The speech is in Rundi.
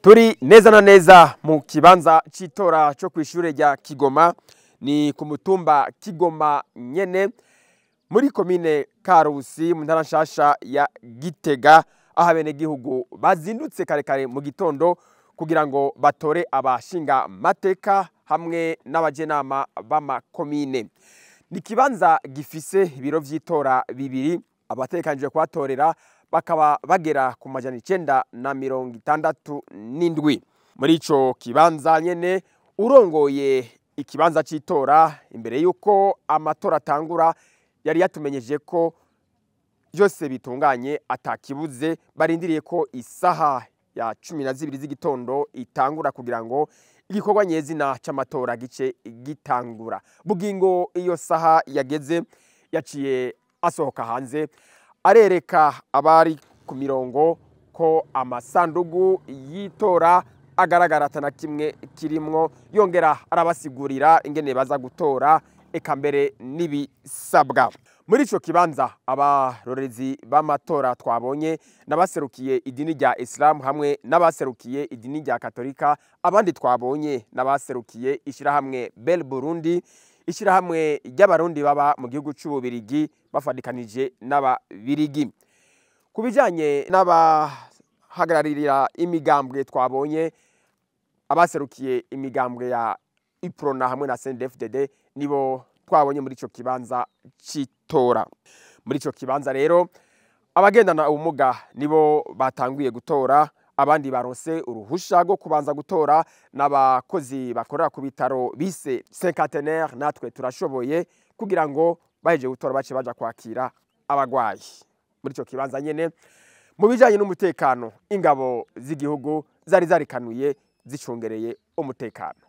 Turi neza na neza mu kibanza c'itora co kw'ishure rya Kigoma, ni ku mutumba Kigoma nyene muri komine Karusi mu ntara nshasha ya Gitega, aho abenegihugu bazindutse kare kare mu gitondo kugira ngo batore abashinga mateka hamwe n'abajenama b'amakomine. Ni ikibanza gifise ibiro vy'itora bibiri, abategekanijwe kuhatorera bakaba bagera ku 967. Muri ico kibanza nyene, urongoye ikibanza c'itora imbere y'uko amatora atangura yari yatumenyeje ko vyose bitunganye atakibuze, barindiriye ko isaha ya 12 z'igitondo itangura kugira ngo igikorwa nyezina c'amatora gice gitangura. Bugingo iyo saha yageze yaciye asohoka hanze arereka abari ku mirongo ko amasandugu y'itora agaragara atana kimwe kirimwo, yongera arabasigurira ingene baza gutora eka mbere n'ibisabwa. Muri ico kibanza abarorezi b'amatora twabonye n'abaserukiye idini rya Islam hamwe n'abaserukiye idini rya Katolika, abandi twabonye n'abaserukiye ishirahamwe Bel Burundi, ishirahamwe ry'abarundi baba mu gihugu c'Ububirigi bafadikanije n'ababirigi. Ku bijanye n'abahagararira imigambwe twabonye abaserukiye imigambwe ya Uprona hamwe na CNDD-FDD nibo twabonye muri ico kibanza c'itora. Muri ico kibanza rero abagendana ubumuga nibo batanguye gutora, abandi baronse uruhusha rwo kubanza gutora n'abakozi bakorera ku bitaro bise cinquantenaire natwe turashoboye, kugira ngo bahejeje gutora bace baja kwakira abagwayi. Muri ico kibanza nyene mu bijanye n'umutekano ingabo z'igihugu zari zarikanuye zicungereye umutekano.